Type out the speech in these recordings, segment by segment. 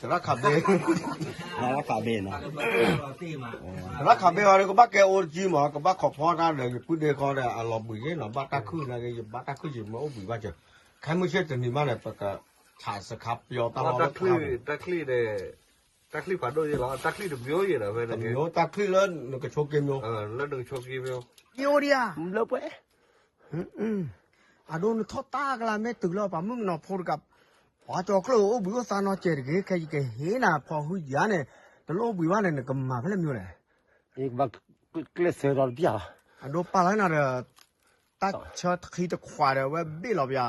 သရၣ်ခးဘ့ၣ်, သရၣ်ခးဘ့ၣ်အီၤဒီး ကဘၣ်ကဲအိၣ်တကံမး ကဘၣ်ခိးဖီတၢ်ဒီး ယပုၢ်ဒ့ခီဒီး အလီၤဘှံးက့နီၤ ဘၣ်တၢ်ခုၣ်နာ်က့ ယဘၣ်တၢ်ခုၣ်နာ်က့ ယမ့ၢ်အိၣ်ဘှံးဘၣ်စၢၤ ခဲမုၢ်ဆ့ၣ်တနံၤမးန့ၣ် ပကဆးစခါပယီၤတၢ်လီၢ်လၢ တၢ်ချံၣ်ဒီး တၢ်ချံၣ်ဖးဒိၣ်ယဲလီၤ တၢ်ချံၣ်တမျိုးယဲဒီး ဖဲန့ၣ် တၢ်ချံၣ်လၢနကဆိက့မျိုး လၢနကဆိက့မျိုး ယအိၣ်ဒံးဧါ ဘျၢပွဲ အဒိနထီၣ်တၢ်ကလါမ့ၢ်တုၤလၢပှၤမုၣ်ကနီၤဖိတကး ပှၤကၠီၤကျိၣ်အိၣ်ဘှံးအိၣ်သါနီၤစဲးတဂ့ၤ ခဲယကဟ့ၣ်နၤဖီဟုယၤန့ၣ် တလိၣ်အိၣ်ဘှံးဘၣ်န့ၣ် နကမၤဖဲလဲၣ်မ့ၢ်လဲၣ် ကျဲးစၢးဒီးတပျၢ်လီၤ အဒိပာ်လီၤနၤဒီး တၢ်ဆၢတခံတခွးဒီး အဝဲဘ့ၣ်လီၤပယၤ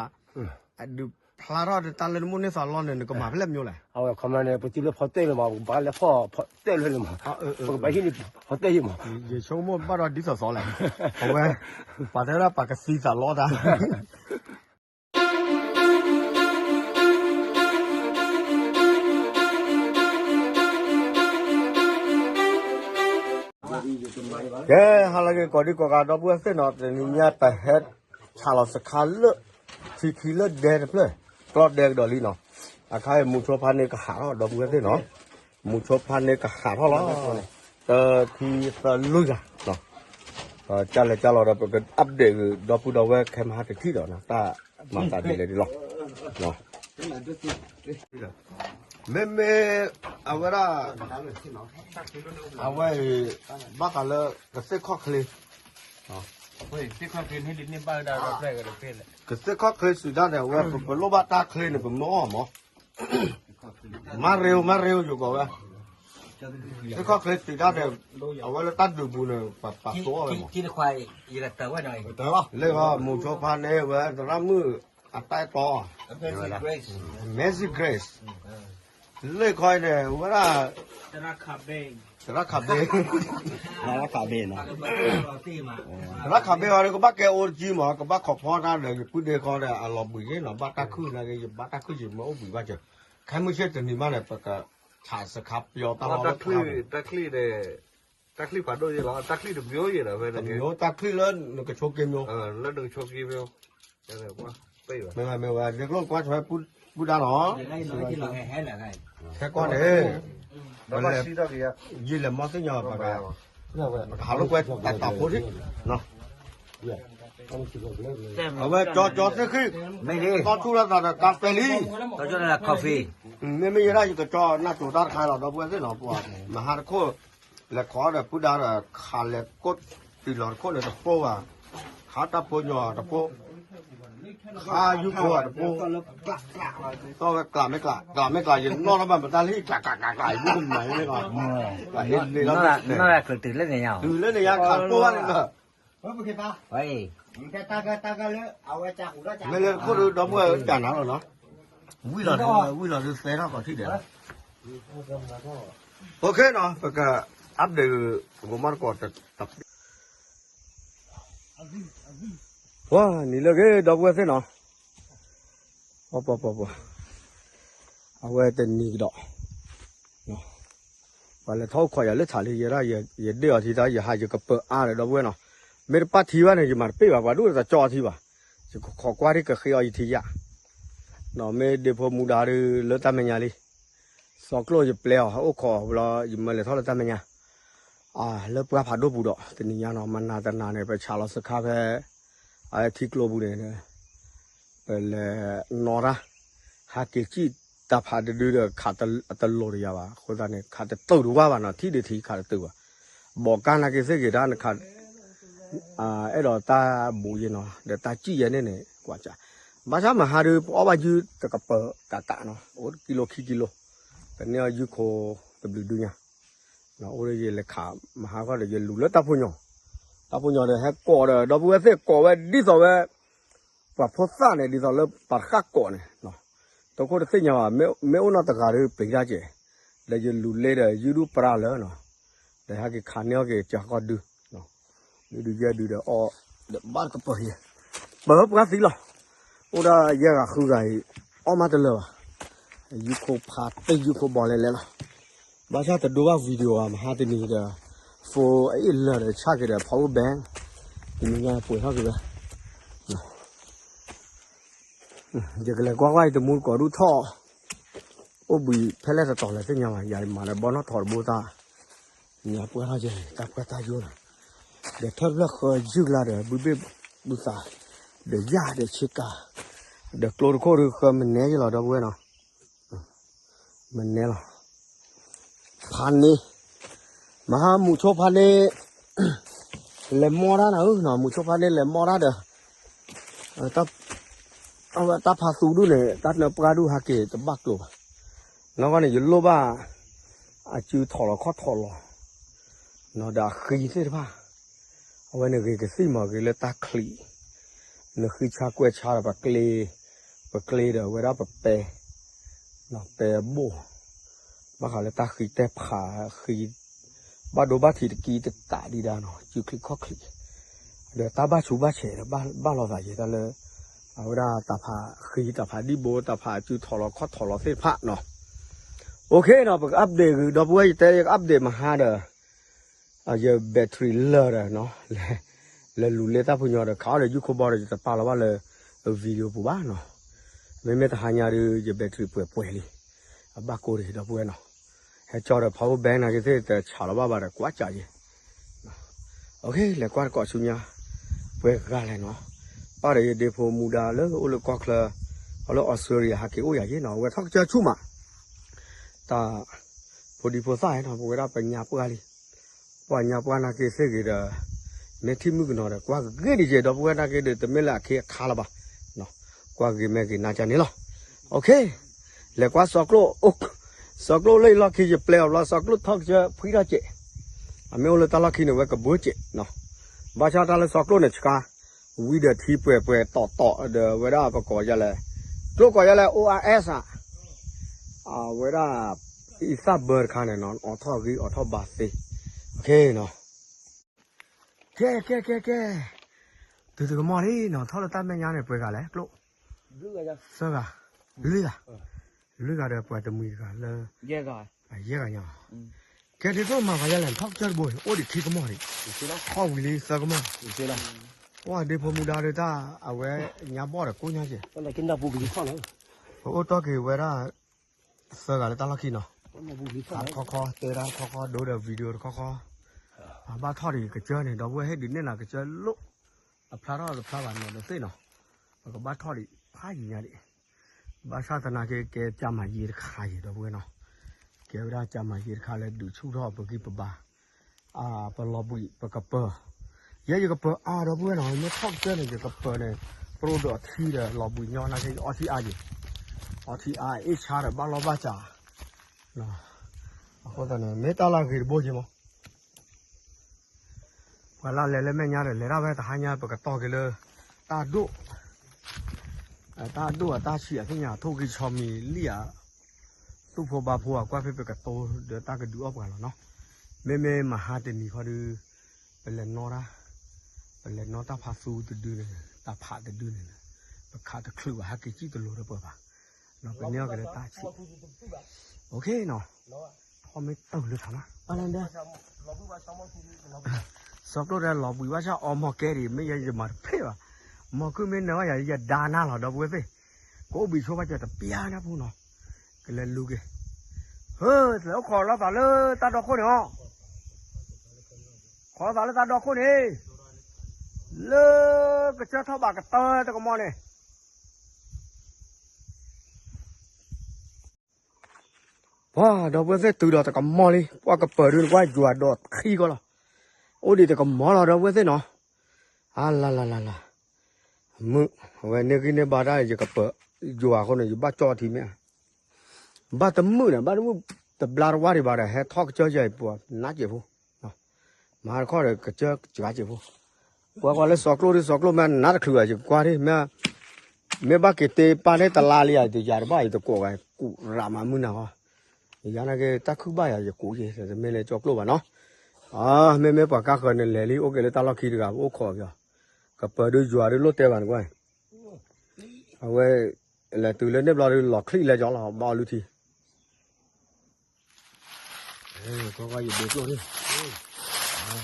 အဒုးဖျါထီၣ်တၢ်လၢနမိၢ်န့ၢ်သးလီန့ၣ် နကမၤဖဲလဲၣ်မ့ၢ်လဲၣ် အဝဲခီမီန့ၣ် ပတုၤလၢဖီတဲလၢမး ပကဘၣ်လဲၤဖီၣ်ဖီတဲလၢမး ပကဘၣ်ဟံးန့ၢ်ဖီတဲယဲမး ယဆိကမိၣ်ဘၣ်ဒီးဒ်သိးသိးလဲၣ် အဝဲ ပှၤတဲဝဲဒၣ်ပှၤကသံသးလီတၢ် ကဲ ဟါလၢဂ့ၤ ကိးဒံကိးဂၤ ဒီပုၢ်ဝဲၢ်သ့ၣ်နီၤ တနံၤညါပဟဲဆးလီၤစခါလၢ ထံခံလၢဒဲတဖျၢၣ် ကျီၢ်ဒဲကဒီးလံနီၤ အခါအံၤမူဆိဖါန့ၢ်ကဟးထီၣ် ဒီပုၢ်ဝဲၢ်သ့ၣ်နီၤ မူဆိဖါန့ၢ်ကဟးထီၣ်လီၤ တခံသၢလွံၢ်ဂၤ ကလဲၤကလီၤဒီး ပက update ဒီပုၢ်ဒီဝဲၢ်ခဲမဟါတထံၣ်ဒီး တၢ်မၤသးဒ်လဲၣ်ဒ်လဲၣ် မ့မ့ၢ် အဝဲဒၣ် အဝဲအံၤ ဘၣ်ဃးလၢ ကသ့ၣ်ခီၣ်ချ့ ကသ့ၣ်ခီၣ်ချ့စံးတၢ်န့ၣ် အဝဲပလိၣ်ဘၣ်တၢ်ချ့န့ၣ် ပမ့ၢ်အီၣ်မး မၤရ့ဧိၤ မၤရ့ဧိၤ ယကိးဝဲ သ့ၣ်ခီၣ်ချ့စံးတၢ်န့ၣ် အဝဲလၢတၢ်ဒုးပူၤန့ၣ် ပပာ်သိအီၤဝဲမး လၢဂီၢ် မူဆိဖါန့ၢ်ဝဲ သရၣ်မုၣ်အတၢ်အဲၣ်တီ Mercy Grace လၢခီအံၤန့ၣ် ဝဲဒၣ် သရၣ်ခးဘ့ၣ် သရၣ်ခးဘ့ၣ်အီၤဒီး ကဘၣ်ကဲအိၣ်တကံမး ကဘၣ်ခိးဖီတၢ်ဒီး ယပုၢ်ဒ့ခီဒီး အလီၤဘှံးက့နီၤ ဘၣ်တၢ်ခုၣ်နာ်က့ ယဘၣ်တၢ်ခုၣ်ယမ့ၢ်အိၣ်ဘှံးဘၣ်စၢၤ ခဲမုၢ်ဆ့ၣ်တနံၤမးန့ၣ် ပကဆးစခါပယီၤတၢ်လီၢ်လၢ တၢ်ချံၣ် တၢ်ချံၣ်ဖးဒိၣ်ယဲလီၤ တၢ်ချံၣ်တမျိုးယဲဒီး ဖဲန့ၣ် တၢ်ချံၣ်လၢနကဆိက့မျိုး လၢနကဆိက့မျိုး မ့ၢ်ဝဲ မ့ၢ်ဝဲ ဒ့ကျိၣ်ကွၢ်ထွဲပုၢ်ဒၣ်နီၤ ခဲကီၢ်န့ၣ် ယလဲၤမီၢ်သ့ၣ်ညါ ပကဟးလိာ်ကွဲတၢ်တၢ်ဖိထံး အဝဲကၠီကၠီသ့ၣ်ဃံၣ် သီထူၣ်လၢသးဒီးတၢ်ပဲလံ မ့မ့ၢ်ယဲဒၣ်ယကကၠီနၢ်တိၤတၢ်တခါလီၤ ဒီပုၢ်ဝဲၢ်သ့ၣ်နီၤ ပှၤမဟါတခိၣ် လဲၤခိးဒီးပုၢ်ဒါဒီး ခးလဲၤကိးတုၤလီၤတခိၣ်န့ၣ်တဖိဘၣ် ခးတၢ်ဖိညီတဖိ ခးယူခိၣ်တဖိ သီၣ်ဝဲကျးမ့ၢ်ကျး ကျးမ့ၢ်ကျး ယနီၣ်ထီၣ်ဘၣ်မတၤလံ ကျးကျးကျးကျး ယမ့ၢ်ကမၤန့ၣ်လီၤ တုၤလၢန့ၣ်ယါခးတဖိဘၣ်န့ၣ်ဒီး မ့ၢ်လၢတခိၣ်ဒီး ဒီပုၢ်ဝဲၢ်ကနၤလီၤနီၤ ဝံၣ်လီၤဒုး ဝံၣ်လီၤဒုးသဲထီၣ်ကီးထံၣ်ဒီး OK နီၤ ပက update ဂိၤမီၢ်တကိး ပှၤနံၤလၢဂ့ၤ ဒီပုၢ်ဝဲၢ်သ့ၣ်နီၤ ပှၤပှၤပှၤပှၤ အဝဲတနံၤကဒီး ပှၤလဲၤထီၣ်အိၣ်ခိးယၤလၢထးလံ ယဲဒၣ်ယဒ့ၣ်အီၤထံတၢ် ယဟးယကပၢၤအါဒီး ဒီပုၢ်ဝဲၢ်နီၤ မ့ၢ်တပၣ်ထံဘၣ်န့ၣ် ယမၤတပ့ၢ်ဘၣ် ပှၤဒိၣ်တကၠီအီၤထံဘၣ် ယကခိးကွၢ်ထံကဃ့အီၤယထံယၣ် မ့ၢ်ဒ့ဖိမူဒါဒုးလၢတၢ်မဲာ်ညါလံ သီကျိၣ်ယပျဲအီၤ ဟဲအိၣ်ခိးအီၤလီၤ ယမၢလဲၤထီၣ်လၢတၢ်မဲာ်ညါ လၢပှၢ်ဖးဒိၣ်ပူၤဒီး တနံၤညါနီၤ မနၤတနၤန့ၣ် ပဆးလီၤစခါဖဲ အထံကျိပူၤန့ၣ် ပလဲၤနီၣ်တၢ် ဟးက့ၤစံၣ်တၢ်ဖးတဒုဒီး ခးတလိၤတယၤဘၣ် အဃိသတးန့ၣ် ခးတတုာ်တဝါဘၣ်နီၤ ထံၣ်ဒုးထံခးတတုာ်ဘၣ် ဘီးကါနာ်က့သ့ၣ်ဂ့ၤတၢ်နခး အဲၣ်ဒိးတၢ်ဘူးယဲနီၤ ဒီးတၢ်စံၣ်ယဲန့ၣ်န့ၣ် ကွၢ်စး ဘၣ်ဆၣ်မဟါဒုး ပအီၣ်ဘၣ်ယုၢ်တကပၤကးကးနီၤ အိၣ်တကံလိခံကံလိ ပန့ၢ်အီၣ်ယုၢ်ခိတဘျုးဒုညါ အိၣ်ဒီးယလဲၤခးမဟါခီဒီး ယလူၤလၢတၢ်ဖိညီ တၢ်ဖိညီဒီးဟဲကိးဒီး ဒီပုၢ်ဝဲၢ်သ့ၣ်ကိးဝဲဒ်သိးဝဲ ပှၤဖိသၣ်န့ၣ် ဒ်သိးလၢပှၤတဃၣ်ကိးန့ၣ် တခိၣ်တသ့ၣ်ညါဘၣ် မ့ၢ်အိၣ်နီၢ်တဂၤဒီးပျံၤတၢ်ကဲး ဒီးယလူၤလ့ဒီး ယုၢ်ဒူၣ်ပြါလၢနီၤ ဒီးဟဲက့ၤခးန့ၢ်အီၣ်က့ၤကၢဃီဒု ဒုဒုယဲဒုဒီးအီၣ် ဒီးဘၣ်တကပၤယဲ ပၢပှၤသံလီၤ အိၣ်ဒၣ်ယဲၢ်ဂၤဃုဂၤအံၤ အီၣ်မးတလၢာ်ဘၣ် ယုၢ်ခိဖးတ့ၢ်ယုၢ်ခိဘီလဲၤလဲၤလီၤ ဘၣ်ဆၣ်တဒိဘၣ် video ဘၣ် မဟါတနံၤဒီး phone အအ့ၣ်လၢာ်ဒီး ဆၣ်က့ၤဒီး power bank တနံၤညါပှဲၤထီၣ်က့ၤဝဲ ယကလဲၤကွၢ်ကွၢ်အံၤ တမူတကိးဒူၣ်ထီၣ် အိၣ်ဘှံးဖဲလဲၣ်တတီၤလဲၣ်သ့ၣ်ညါဘၣ်, ယၤမၤလၢဘီနီၣ်ထိးတဘိသး, ညါပှၢ်ထီၣ်ကဲ တၢ်ပှၢ်တၢ်ယိၣ်လီၤ, ဒီးထၢၣ်ဖျၢၣ်ဃၢယုၢ်ကလါဒီး ဘုဘ့ၣ်ဘုသး, ဒီးယၢ်ဒီးဆ့ကၤ, ဒီးကျိတခိၣ်ဒုးဃၢမနဲယလီၤ ဒီပုၢ်ဝဲၢ်နီၤ, မနဲလီၤ. ဖးန့ၢ်, မဟါမူဆိဖးန့ၢ်, လဲၤမီၢ်တၢ်နၤဧၢနီၤ, မူဆိဖးန့ၢ်လဲၤမီၢ်တၢ်ဒီး, အဝဲတၢ်ဖးသူဒူၣ်န့ၣ် တၢ်နၢပှၢ်ဒူၣ်ဟးက့ၤတဘၣ်ကျိၤဘၣ်, နီၢ်ကီၢ်န့ၣ် ယလိၣ်ဘၣ်, အစုထီၣ်လီၤခီၣ်ထီၣ်လီၤ, နီၤဒီးအဃံသ့ၣ်တဖၣ်, အဝဲန့ၣ်ဂ့ၤကသံၣ်မးဂ့ၤလၢတၢ်ချံး, နဃံဆါကွဲးဆါဒီးပကျ့, ပကျ့ဒီးဝဲဒၣ်ပပဲ, ပဲအဘိၣ်, ဘၣ်ဃးလၢတၢ်ဃံတဲဖးဃံ, ဘၣ်ဒိဘၣ်ထံးတကံတတးဒံးဒၣ်နီၤ, စုချံခီၣ်ချံး, ဒီးတၢ်ဘၣ်ဆူးဘၣ်ဆဲးဒီးဘၣ်လီၤသးယဲတၢ်လၢ, အဝဲဒၣ်တၢ်ဖးဃံတၢ်ဖးဒံၣ်ဘိ တၢ်ဖးအစုထီၣ်လီၤခီၣ်ထီၣ်လီၤသ့ၣ်တဖၣ်နီၤ, OKနီၤ, ပက update ဂုၤ ဒီပုၢ်ဝဲၢ် ယတဲယက update မဟါဒီး ယ battery လၢာ်ဒီးနီၤ, လဲၤလူၤလ့တၢ်ဖိညီဒီး ခးအီၣ်ဒီးယူၢ်ခိၣ်ဘီဒီး ယတပာ်လီၤဘၣ်လၢ video ပူၤဘၣ်နီၤ, မ့မ့ၢ်တဟါညါဒီး ယ battery ပှဲၤပှဲၤလံ, အဘၣ်ကိၢ်ဒံး ဒီပုၢ်ဝဲၢ်နီၤ, ဟဲကၠီဒီး power bank နာ်က့သ့ၣ်တဆးလီၤဘၣ်ဘၣ်ဒီး ကွၢ်ကၢ်ယဲ, OK လဲၤကွၢ်တကိးဆူညါ, ပှဲၤဂၤလဲၣ်နီၤ, ပၢ်ဒီးယဒ့ဖိမူဒါလၢအိၣ်လၢကီၢ်ချၢ, အီၤလၢ Australia ဟးက့ၤအိၣ်ယၤယ့နီၤ, အဝဲထီၣ်ကစၢၢ်ဆူၣ်မး တၢ်ဖိဒံဖိသၣ်နီၤ, ပဝဲဒၣ်ပညါပှၢ်လံ, ပှၤညါပှၢ်နာ်က့သ့ၣ်ဂ့ၤဒီး, မ့ၢ်ထံၣ်မုၣ်ကနီၤဒီး ကွၢ်ဂ့ၤဒံးကဲ ဒီပုၢ်ဝဲၢ်နာ်က့ဒီး တမ့ၢ်လၢအခ့အခါလၢၤဘၣ်, ကွၢ်ဂ့ၤမဲာ်ဂ့ၤနါကန့ၣ်လီၤ, OK, လဲၤကွၢ်စီၤကျိၣ်, စီၤကျိၣ်လၢယလီၢ်ခံယပျဲအီၤဘျီ စီၤကျိၣ်ထီၣ်ကစၢၢ်ဖှံထီၣ်ကဲး, အမ့ၢ်အိၣ်လၢတၢ်လီၢ်ခံန့ၣ် ဝဲကဘၢကဲးနီၤ, ဘၣ်ဆၣ်တၢ်လၢစီၤကျိၣ်န့ၣ်ဆှါ ဝံၤဒီးထံပှဲၤပှဲၤတီတီဒီးဝဲဒၣ်ပကိးယၤလဲၣ်, ကျိၣ်ကိးယၤလဲၣ် အိၣ်အါအဲၣ်စး, အဝဲဒၣ်, အံသၣ်ဘၢတခါန့ၣ်နီၤ အိးထီၣ်ဂံၢ်အိးထီၣ်ဘါသ့, ကဲနီၤ, ကဲ ကဲ ကဲ ကဲ, တုၤတကမီၢ်လံနီၤ ထီၣ်လၢတၢ်မဲာ်ညါန့ၣ် ပှဲၤဂၤလဲၣ် ကျိၣ်, သၢဂၤ, လွံၢ်ဂၤ, လွံၢ်ဂၤဒီးပှၤတမှံၤတဂၤလၢ, ယဲၢ်ဂၤ, ကဲဒ်သိးမၤဂၤယဲၢ်လဲၣ် ထီၣ်ကစၢၢ်တဘိ အိၣ်ဒံးခံကမီၢ်ဒံး, ထီၣ်ဝံၤလံသၢကမီၢ်, ပှၤဒ့ဖိမူဒါဒီးတၢ်အဝဲညါဘီၣ်ဒီးကိၣ်ညါကဲး, ပအိၣ်တီၢ်က့ၤဝဲဒၣ် သၢဂၤလၢတၢ်လီၢ်ခံနီၤ, ခါတခီခီ တဲဒၣ်တခီခီ ဒိဒီး video တခီခီ, အဘၣ်ထီၣ်ဒံးကစၢၢ်န့ၣ် ဒီပုၢ်ဝဲၢ်ဟ့ၣ်ဒုးနဲၣ်နၤကစၢၢ်လိၣ်, အဖျါထီၣ်တဖျါဘၣ်နီၤတသ့ၣ်နီၤ, ပကဘၣ်ထီၣ်ဒံးဖးယံၤညါဒံး, ဘၣ်ဆၣ်သနာ်က့ ကဲကၢ်မၤယ့တခါယံၤ ဒီပုၢ်ဝဲၢ်နီၤ, ကဲဝဲဒၣ်ကၢ်မၤယ့တခါလၢဒုးဆူၣ်ထီၣ်ပဂံၢ်ပဘါ ပလီၤဘှံးပကပၢၤ, ယဲယကပၢၤအါ ဒီပုၢ်ဝဲၢ်နီၤ, မ့ၢ်ထီၣ်ကစၢၢ်န့ၣ် ယကပၢၤန့ၣ်, ပရိဒိးထံဒီးလီၤဘှံးညီနာ်က့ ယအီထံအါယံၤ, အီထံအါအ့ၣ်ဆါဒီး ဘၣ်လီၢ်ဘၣ်စး, အဃိသတးန့ၣ် မ့ၢ်တၢ်လၢအဂ့ၤတဘိက့ၤမး ပှၤလၢလဲၤလၢမဲာ်ညါဒီး လဲၤဒၣ်ဝဲတဟါညါ ပကတီၢ်က့ၤလၢ တၢ်ဒိၣ်, တၢ်ဒိၣ်အတၢ်ဆံးအသ့ၣ်ညါ ထိၣ်ဂံၢ်ဆီမံၤလံဧါ, သူၣ်ဖိဘါဖိအကွၢ်ဖဲပကတိၤဒီးတၢ်ကဒုးအီၣ်ပှၤလီၤနီၤ, မ့မ့ၢ်မဟါတနံၤခီဒီး ပလဲၤနီၣ်တၢ်, ပလဲၤနီၣ်တၢ်ဖးသူတဒုန့ၣ် တၢ်ဖးတဒုန့ၣ်, ပခးတချုးဘၣ် ဟဲက့ၤစံၣ်တလိၤဒီးပှၤဘၣ်, ပန့ၢ်အီၣ်က့ၤလၢတၢ်ဆံး OKနီၤ, ထီၣ်မ့ၢ်တုၤလၢထးမး, စီၤကျိၣ်တဲလီၤဘှံးဘၣ်ဆၣ်အီမီၢ်ကဲဒံး မ့ၢ်ယဲယမၤတဖျ့ဘၣ်, မီၢ်ခုၣ်မ့ၢ်နၢၤဘၣ်ယၤ ယဒါနၤလီၤ ဒီပုၢ်ဝဲၢ်သ့ၣ်, ကအိၣ်ဘှံးဆိဘၣ်စၢၤတပျၢ်နၢ်ပူၤနီၤ, ကလဲၤလူၤက့ၤ, ဟၢ လဲၤအိၣ်ခိးလိာ်သးလၢတၢ်ဒီခိၣ်န့ၣ်အီၤ, ခိးလိာ်သးလၢတၢ်ဒီခိၣ်န့ၣ်, လၢကစၢၢ်ထီၣ်ဘးကတၢၢ်တကမီၤန့ၣ် ပှၤဒီပုၢ်ဝဲၢ်သ့ၣ်တုၤဒီးတကမီၤလံ, ပှၤကပၢၤဒုးနကွၢ်ယွၤဒီးခံကီလီၤ, အိၣ်ဒံးတကမီၤလီၤ ဒီပုၢ်ဝဲၢ်သ့ၣ်နီၤ, အါလါလါလါလါ, မုၢ်, အဝဲန့ၢ်ဂံၢ်န့ၢ်ဘါတၢ် ယကပၢၤယွၤအဃိန့ၣ် ယဘၣ်ကၠီထံမ့ၢ်ဧါ, ဘၣ်တမုာ်န့ၣ် ဘၣ်တမုာ်, တဘျါတဝါဒံးဘၣ်ဒီး ဟဲထီၣ်ကစၢၢ်ယၤအံၤပှၤနးစဲးဖိ, မၤတခီဒီးကစၢၢ်စှၤစဲးဖိ, ကွၢ်ကွၢ်လၢစီၤကျိၣ်ဒုး စီၤကျိၣ်မ့ၢ်နးတချုးဘၣ် ယကကွၢ်ဒ်မ့ၢ် မ့ၢ်ဘၣ်က့ၤတ့ပၢ်န့ၣ်တလါလံဧါ ယတယၤတဘၣ် ယတကိးဂၤ ကူးရးမးမုၢ်နၤဃီ, ယၤနာ်က့ တၢ်ခုၣ်ဘၣ်ယၤ ယကိးက့ၤ တမ့ၢ်လၢစီၤကျိၣ်ဘၣ်နီၤ, မ့မ့ၢ်ပှၤကါဃၢၤန့ၣ်လဲၤလံ အိၣ်က့ၤလၢတၢ်လီၢ်ခံတဂၤ ပအိၣ်ခိးက့ၤအီၤ, ကပၢၤဒုးယွၤဒုးလိၣ်တဲဘၣ်နကွၢ်, အဝဲ လဲၤတုၤလၢန့ၣ်ဘျီဒုး လီၤချံၣ်လဲၤကၠီလီၤ ဘၣ်အီၤလုၢ်ထံ ကွၢ်ကွၢ် ယဒ့ကျိၣ်န့ၣ်,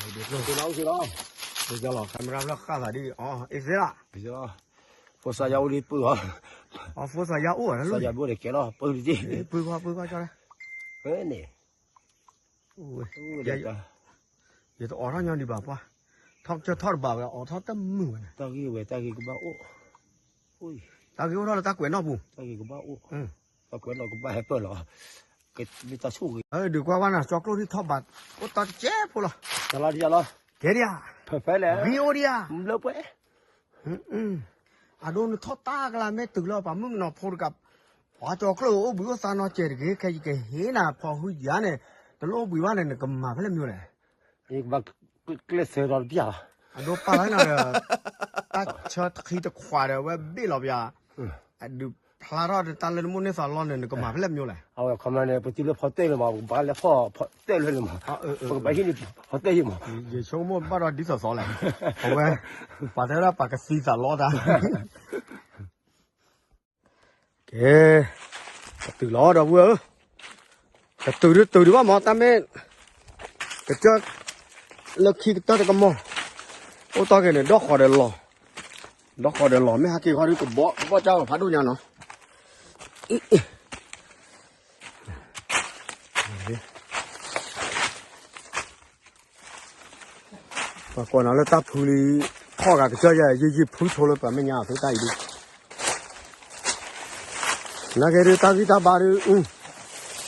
ယဒ့ကျိၣ်, ဒ့ကျီလီၤ camera ဖျၢၣ်ဃၣ်သးဒ်အံၤ, အ့ၣ်သ့လီၤ, ဖိစါယါအိၣ်လံပုၢ်အီၤ, အဖိသးယါအိၣ်လၢ သးယါဘိဒီးကဲလီၤ ပၢတက့ၢ် ပၢကွၢ်ပၢကွၢ်ကၠီလၢ န့ၣ် ယတအိးထီၣ်ညီဒံးဘၣ်ပှၢ်, ထီၣ်ကၢထီၣ်တဘၣ်ဝဲ အိးထီၣ်တမုာ်ဝဲန့ၣ်, တၢ်ဂ့ၢ်ဝဲတၢ်ဂ့ၢ်ကဘၣ်အိၣ်, တၢ်ဂ့ၢ်အိၣ်ထီၣ်လၢတၢ်ကွဲးနီၣ်ပူၤ, တၢ်ဂ့ၢ်ကဘၣ်အိၣ်, တၢ်ကွဲးနီၣ်ကဘၣ်ဟဲပၢၢ်လီၤ, ကမ့ၢ်တၢ်ဆိၣ်ဂ့ၤ, ဒုးကွၢ်ဘၣ်နၤ ကၠီကျိၣ်ထံထီၣ်ဘၣ် အိၣ်တၢ်တကဲဖိလီၤ, တၢ်လီၤတၢ်လီၤ, ကဲဒံးဧါ, ဖဲဖဲလဲၣ်, ဘံအိၣ်ဒံးဧါ, လၢပှဲၤ အဒိနထီၣ်တၢ်ကလါမ့ၢ်တုၤလၢပှၤမုၣ်ကနီၤဖိတကး, ပှၤကၠီကျိၣ်အိၣ်ဘှံးအိၣ်သါနီၤစဲးတဂ့ၤ ခဲယကဟ့ၣ်နၤဖီဟူယၤန့ၣ်, တလိၣ်အိၣ်ဘှံးဘၣ်န့ၣ် နကမၤဖဲလဲၣ်မ့ၢ်လဲၣ်, ယကဘၣ်ကျဲးစၢးဒီးတပျၢ်လီၤ, အဒိပာ်လီၤနၤဒီး တၢ်ဆၢခံတခွးဒီး အဝဲဘ့ၣ်လီၤပယၤ, အဒုးဖျါထီၣ်တၢ်လၢနမိၣ်န့ၢ်သးလီန့ၣ် နကမၤဖဲလဲၣ်မ့ၢ်လဲၣ်, အဝဲခီမန့ၣ် ပတုၤလၢဖီတဲၣ်လၢၤမး ပကဘၣ်လဲၤဖီၣ်ဖီတဲၣ်လၢၤမး, ပကဘၣ်ဟံးန့ၢ်ဖီတဲၣ်ယံၤမး, ယဆိကမိၣ်ဘၣ်ဒီးဒ်သိးသိးလဲၣ်, အဝဲ ပှၤတဲဝဲဒၣ်ပှၤကသံသးလီတၢ် ကဲ, ကတုၤလီၤဒီပုၢ်ဝဲၢ်ဧၢ, ကတုၤဒုတုၤဒံးဘၣ်မး တၢ်မ့ၢ်, ကစၢၢ်, လၢခံကတၢၢ်တကမီၤ, အိၣ်တီၢ်က့ၤန့ၣ် ဒီၣ်ဃီၤဒီးလီၤ, ဒီၣ်ဃီၤဒီးလီၤ မ့ၢ်ဟဲက့ၤဃီဒုကဘီကဘီၣ်ကၢ်ဖးဒိၣ်ညါနီၤ ပှၤကိးနၤလၢတၢ်ဖုလံ, ထီၣ်ဂၤကစၢၢ်ယဲ ယံာ်ယံာ်ဖုဆိလၢပှၤမဲာ်ညါအီၤဖဲတၢ်အံၤဒုး, နာ်က့ဒုးတၢ်ဂံၢ်တၢ်ဘါဒုး,